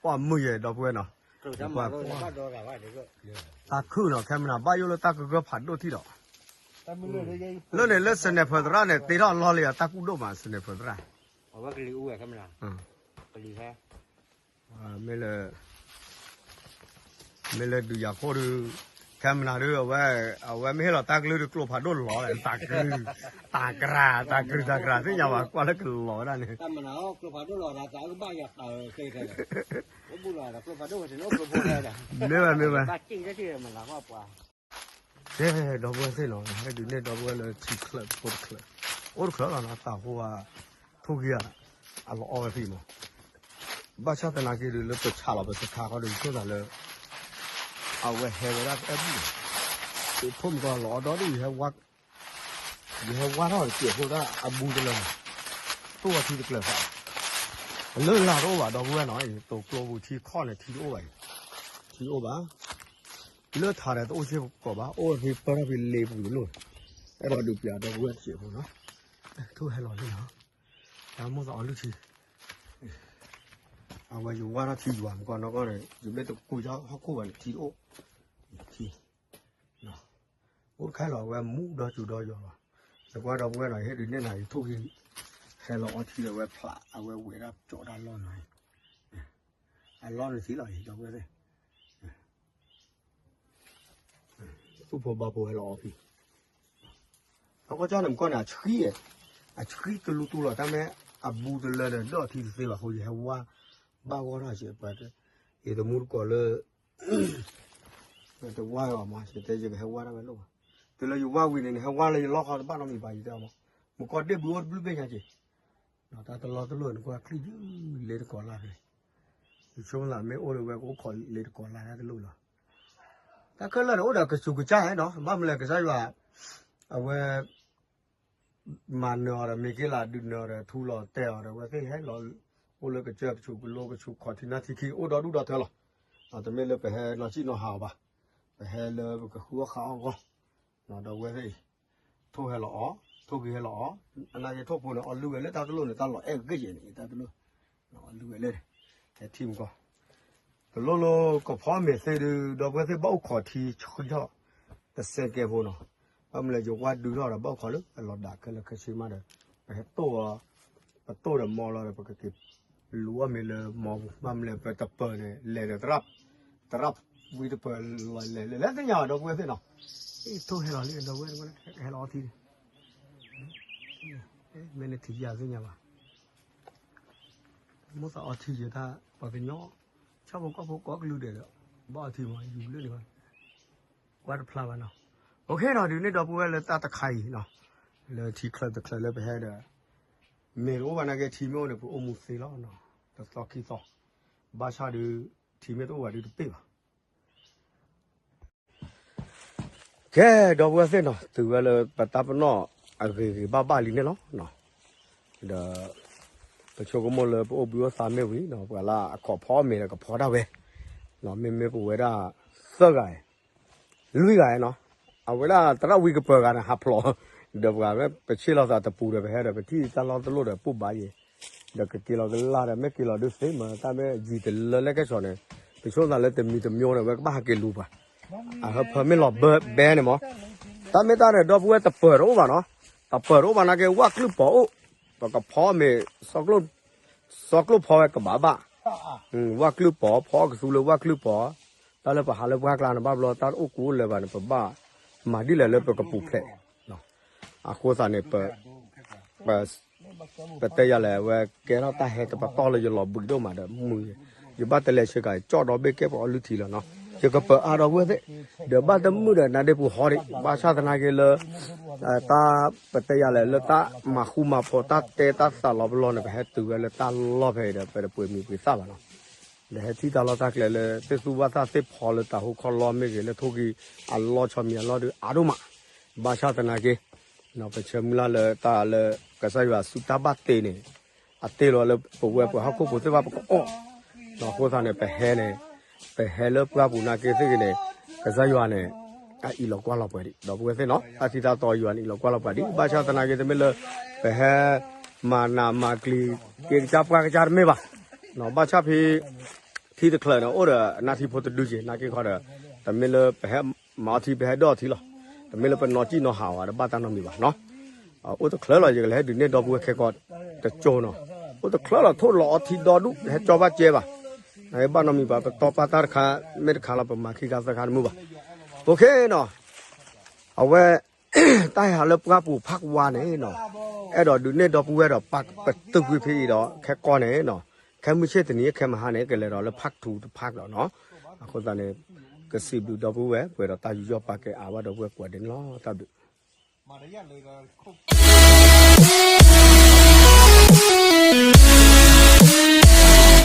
ပှၤမုာ်ယဲဒီပုၢ်ဝဲၢ်နီၤ, တၢ်ခုၣ်နီၤ ခဲမနၤဘၣ်ယိၣ်လၢတၢ်ကဂၢၢ်ဖးဒိၣ်ထံၣ်ဒီး, လၢန့ၣ်လၢ sniper သရၣ်န့ၣ် တ့ထီၣ်အလီၢ်လံ တၢ်ကူၣ်ဒိၣ်မး sniper သရၣ်, မ့ၢ်လၢ မ့ၢ်လၢဒုးယၤခိၣ်ဒုး, ခဲမနၤဒုး အဝဲ အဝဲမ့ၢ်ဟ့ၣ်လီၤတၢ်ကလုၢ်ဒုးကျိဖးဒိၣ်လီၤ, တၢ်ကရၢ, တၢ်ကရၢ, တၢ်ကရၢသ့ၣ်ညါဘၣ် ကွၢ်လၢကလီၤဝဲဒၣ်န့ၣ်, မ့ၢ်ဝဲမ့ၢ်ဝဲ, ကဲ ဒီပုၢ်ဝဲၢ်သ့ၣ်နီၤ ဟဲဒုးနဲၣ်ဒီပုၢ်ဝဲၢ်လၢထံချၢဖိတချၢ, အိၣ်တချၢလီၤနီၤ သးဟိဝဲ, ထိၣ်ဂံၢ်ဧါ, အလီၤအီဝဲဖဲမး, ဘၣ်ဆၣ်သနာ်က့ဒုးလၢပဆးလီၤပစခါခီဒုး ဆိသးလၢ အဝဲဟဲဝဲဒၣ်အဲၣ်ဘူၣ်လီၤ, ဖိမုၣ်ကီၢ်လီၤအီဒီဒူၣ် ယဟဲဝါထီၣ်တစဲးဖိဒၣ်အဘူးတလၢ, တိၢ်ဝဲထံတကျၢၤဃာ်, အလၢလၢ်တအိၣ်ဘၣ် ဒီပုၢ်ဝဲၢ်နီၤ, တိာ်ကျိပူၤထံခီၣ်န့ၣ် ထံတအိၣ်ဘၣ်အံၤ, ထံတအိၣ်ဘၣ်, လၢထးဒီးတအိၣ်စ့ၢ်ကီးဘၣ် အိၣ်ဝဲဖဲပၢၢ်ထီၣ်ဖဲလ့ပူၤတလိၣ်, အဲၣ်ဒိးဒုးပျးဒီပုၢ်ဝဲၢ်တစဲးဖိနီၤ, ထိၣ်ဟဲလီၤလံနီၤ, တၢ်မိၣ်သးအီလုၢ်ထံ အဝဲယဝါထီၣ်ထံယွၤမုၢ်ကီၢ်နီၢ်ကီၢ်န့ၣ် ယမ့ၢ်တကူၣ်ယါဟီၣ်ခိၣ်ဘၣ်န့ၣ် ထံတအိၣ်, ထံ, အိၣ်တခါလီၤ အဝဲမူဒီးစူၤဒီးယွၤလီၤ, နကွၢ်ဒီပုၢ်ဝဲၢ်နီၤ ယဟ့ၣ်ဒုးနဲၣ်နၤ ယထိၣ်ဂံၢ်, ဟဲလီၤအီထံလၢအဝဲဖျး အဝဲဝဲဒၣ်ကၠီးတၢ်လီၢ်နီၤ, အလီၢ်န့ၣ်ထံလီၤအံၤ ဒီပုၢ်ဝဲၢ်သ့ၣ် သူၣ်ဖိဘါဖိဟဲလီၤအီဖံ, အဃိန့ၣ် မုၢ်ကီၢ်န့ၣ် အဆှံ, အဆှံတလူတူလီၤ တၢ်မ့ၢ်အဘူးတလၢဒီး ဒီးထံတသ့ဘၣ်အဃိ ယဟဲဝါ, ဘၣ်ဂီၢ်ထီၣ်စဲးပှၤ, ယတမူတကိးလၢ တဝါဘၣ်မး ယတဲယကဟဲဝါဒၣ်ဝဲလိၣ်ဘၣ်, တုၤလၢယဝါဝံၤန့ၣ် နဟဲဝါလၢယလီၢ်ခီတဘၣ်နီတမံၤဘၣ် ယတဲအီၤမး, မုၢ်ကီၢ်ဒ့ၣ်ဘုးအိၣ်တဘျုးဘ့ၣ်ညါက့ၤ, တၢ်တလီတလိၣ် နကွၢ်ချံၣ်ဒုးလ့တကိးလၢ်ဖဲ, ယဆိကမိၣ်သးမ့ၢ်အိၣ်လၢဝဲကအိၣ်ခိးလ့တကိးလၢ်တၢ်တလိၣ်လီၤ, တၢ်ခဲလၢာ်န့ၣ် အိၣ်ဒီးကဆူးကစၢ်နီၤ ဘၣ်မနုၤလဲၣ် ကစၢ်ယွၤ, အဝဲ မၤနၢၤအီၤဒီး မ့ၢ်က့ၤလၢဒုးနၢၤဒီး ထူလီၤတဲာ်အီၤဒီး အဝဲသ့ၣ်ဟဲလီၤ, အိၣ်လၢကစၢၢ်ကဆူးကလိကဆူးခီၣ်ထံးနၢ်ထံးခံ အိၣ်ဒီဒူၣ်ဒီထၢလီၤ, တမ့ၢ်လၢပဟဲနီၢ်ဆံၣ်နီၤဟးအီၤဘၣ်, ပဟဲလၢပကဃုအီၣ်ဃးအီၣ်အဂီၢ်, ဒီးအဝဲသ့ၣ်အံၤ, ထိၣ်ဟဲလီၤအီ, ထိၣ်ဂံၢ်ဟဲလီၤအီ, အနာ်က့ထိၣ်ဖိန့ၣ် အီလုၢ်ဝဲလၢတၢ်တလိၣ်န့ၣ် တၢ်လီၤအဲၣ်ဂ့ၢ်ယဲၢ်န့ၣ် တၢ်တလိၣ်, အီလုၢ်ဝဲလၢ, ဟဲထံမုၢ်ကီၢ် တလိၣ်လိကဖီအီၣ်မ့ၤသ့ဒုး ဒီပုၢ်ဝဲၢ်သ့ၣ်ဘၣ်အိၣ်ခိးထံဆှံထီၣ်, တစဲးကဲးဖိနီၤ, ဘၣ်မနုၤလဲၣ် ယဝါဒုးထီၣ်ဒီး ဘၣ်အိၣ်ခိးလၢအလီၤဒၣ်ခဲလၢာ်ခဲဆ့မးဒီး, ပဟဲတိၢ်အီၤ, ပတိၢ်ဒီးမီလီၤဒီး ပကက့ၤလူၤအီၣ်မ့ၤလၢမီပူၤ, ဘၣ်မနုၤလဲၣ် ပတပၢၤန့ၣ် လဲၤဒီးသရၣ်, သရၣ်ဝံတပၢၤလီၤလဲၤလဲၤလဲၤသ့ၣ်ညါဘၣ် ဒီပုၢ်ဝဲၢ်သ့ၣ်နီၤ, ထိၣ်ဟဲလီၤလံ ဒီပုၢ်ဝဲၢ် ဟဲလီၤအီထံန့ၣ်, မ့ၢ်နထံၣ်ယၤသ့ၣ်ညါဘၣ် မိၣ်သးအီထံယတၢ်ပှၤကညီ, ဆၣ်ဖိကီၢ်ဖိကိးကလုာ်ဒဲးဒီး, ဘၣ်အီထံမး ယူၤလၢန့ၣ်ဘၣ်, ကွၢ်တဖျါဘၣ်နီၤ, အိၣ်ခ့နီၤ ဒုးန့ၢ်ဒီပုၢ်ဝဲၢ်လၢတၢ်တခါအံၤနီၤ, လၢထံချၢတချၢလၢပဟဲဒီး, မ့ၢ်တအိၣ်ဘၣ်နာ်က့ ထံမ့ၢ်အိၣ်န့ၣ် ပအိၣ်မူသ့လီၤ, တသီခံသီ, ဘၣ်ဆၣ်ဒုး, ထံမ့ၢ်တအိၣ်ဘၣ်ဒုးတပ့ၢ်ဘၣ် ကဲ ဒီပုၢ်ဝဲၢ်သ့ၣ်နီၤ တုၤဝဲလၢပတၢ်ပနီၣ်အဂ့ၤဂ့ၤဘၣ်ဘၣ်လံန့ၣ်လီၤ. ဒီး ပဆိကမိၣ်လၢပအိၣ်ဘှံးအိၣ်သါမ့ၢ်ဝံၤနီၤ ပှၤလၢအခီၣ်ဖီအီၣ်မ့ၤဒီးကဖီဒၣ်ဝဲ, မ့မ့ၢ်ပဝဲဒၣ် သၢဂၤ လွံၢ်ဂၤနီၤ, အဝဲဒၣ်သရၣ်ဝံကပၢၤဂၤန့ၣ် ဟးဖျိး, ဒီးပှၤမ့ၢ်ပဆ့ၣ်လီၤသးတပူၤဒီး ပဟဲဒီးပထံၣ်တၢ်လီၢ်တလိၣ်ဒီး ပူၢ်ဘါယဲၤ ဒီးကက့ၤလီၤကလၢ်ဒီး မ့ၢ်က့ၤလီၤဒုးသ့မး တၢ်မ့ၢ်ယံၤတလၢလၢကဲဆိးန့ၣ်, ပဆိကမိၣ်သးလၢတမံၤတမံၤန့ၣ် ဝဲကဘၣ်ဟးက့ၤလူၤပှၤ, အဟၢဖၢမ့ၢ်လီၤဘဲန့ၣ်မး, တၢ်မ့ၢ်တၢ်န့ၣ် ဒီပုၢ်ဝဲၢ်တပၢၤတအိၣ်ဘၣ်နီၤ, တပၢၤတအိၣ်ဘၣ်နာ်က့ ဝၣ်ကျုၢ်ပီၤအိၣ်, ပကဖီမ့ၤ စီကျိၣ် စီကျိၣ်ဖီဝဲကဘၣ်ဘၣ်, ဝၣ်ကျုၢ်ပီၤ ဖီအီၣ်ကသူလၢဝၣ်ကျုၢ်ပီၤ, တၢ်လၢပဟးလၢပှၢ်ကျါန့ၣ် ဘၣ်ဘျီတၢ်အိၣ်ကူအိၣ်လၢၤဘၣ်န့ၣ် ပဘၣ်မၤဒ်လဲၣ်လၢပကပူၤဖျဲး, အဃိသတးန့ၣ် ပတဲယၤလဲၣ် အဝဲကဲထီၣ်တၢ်ဟဲတပတီၢ်လၢယလီၤဘှံးဒိၣ်မးဒီး မုၢ် ယဘၣ်တလဲၤဆၢကၤ ကၠီၣ်ဒီဘ့ၣ်ကဲပှၤအီၣ်လုၢ်ထံလီၤနီၤ, ယကပၢၤအါဒီပုၢ်ဝဲၢ်သ့ၣ်, ဒီးဘၣ်တမုာ်ဒီးနါဒ့ပူၤဟီဒံး, ဘၣ်ဆၣ်သနာ်က့လၢ တၢ်ပတဲယၤလဲၣ် လၢတၢ်မၤဃူမၤဖိးတၢ်တဲတၢ်သးလီၤပလီၢ်န့ၣ် ပဟဲတုၤဝဲလၢတၢ်လီၢ်ဖဲအံၤဒီး ပတပှ့ၤမံၤပှ့ၤသၣ်ဘၣ်နီၤ, ဒီးဟဲထံၣ်တၢ်လီၢ်တၢ်ကျဲလၢသ့ၣ်သူၣ်ဘၣ်သၣ်သ့ၣ်ဖီလၢတၢ်ဟူခီၣ်လီၢ်မ့ၢ်ဂ့ၤ လၢထိၣ်ဂံၢ်အလီၢ်ဆီမံၤအလီၢ်ဒုးအါဒိၣ်မး, ဘၣ်ဆၣ်သနာ်က့ ပဆၢမုၢ်လၢ်လၢတၢ်လၢ ကစၢ်ယွၤအစုတၢ်ဘၣ်တ့န့ၣ် အတ့လီၤလၢပဝဲပှၤဟီၣ်ခိၣ်ဖိသ့ၣ်တဖၣ်ပကအီၣ်, အဃိသတးန့ၣ် ပဟဲန့ၣ် ပဟဲလၢပှၢ်ပူၤနာ်က့သ့ၣ်ဂ့ၤန့ၣ် ကစၢ်ယွၤန့ၣ် အအံးလီၤကွၢ်လီၤပှၤဒံး ဒီပုၢ်ဝဲၢ်သ့ၣ်နီၤ, တၢ်ထံတၢ်တီယွၤန့ၣ်အံးလီၤကွၢ်လီၤပှၤဒံး, ဘၣ်ဆၣ်သနာ်က့ တမ့ၢ်လၢ ပဟဲမၤနးမၤကျံၤ က့ၤကစၢ်ပှၢ်ကစၢ်တမ့ၢ်ဘၣ်, ဘၣ်ဆၣ်ဖဲ ထံတချၢန့ၣ် အိၣ်ဒီးအနၢ်ထံဖိတဒုက့ၤ နာ်က့ခီဒီး တမ့ၢ်လၢပဟဲမၤအီထံ ပဟဲဒိၣ်အီထံလီၤ, တမ့ၢ်လၢပနီၢ်ကံၣ်နီၢ်ဟးဝဲဒီးဘၣ်တၢ်နီတမံၤဘၣ်နီၤ, အိၣ်တချၢလီၤ ယကလဲၤဟဲဒုးနဲၣ်ဒီပုၢ်ဝဲၢ်ခဲကိာ်တကၠိနီၤ, အိၣ်တချၢလီၤ ထိၣ်လီၤအီထံဒီဒူၣ် ဟဲကၠီဘၣ်ကဲဘၣ်, နဘၣ်နီတမံၤဘၣ် ပတီၢ်ပာ်တၢ်တခါ မ့ၢ်တခါလီၤ ပမၤခံခါသၢခါတမုာ်ဘၣ်, အဝဲ တၢ်ဟဲဟးလၢပှၢ်ပူၤဖးကဝါန့ၣ်နီၤ, အဲၣ်ဒိးဒုးနဲၣ်ဒီပုၢ်ဝဲၢ်ဒီးပာ်ပတုာ်ကွံာ်ဖဲအံၤဒီး ခဲကိာ်န့ၣ်နီၤ, ခဲမုၢ်ဆ့ၣ်တနံၤ ခဲမုၢ်ဟါန့ၣ် ကလဲၤဒီးလၢဖးထူတဖးကဒီးနီၤ, အဃိသတးန့ၣ် ကစံးဘျုးဒီပုၢ်ဝဲၢ် ပှဲၤဒီးတၢ်ယူးယီၣ်ပာ်ကဲအါဘၣ်ဒီပုၢ်ဝဲၢ်ကိးဂၤဒဲးန့ၣ်လီၤ, တၢ်ဘျုး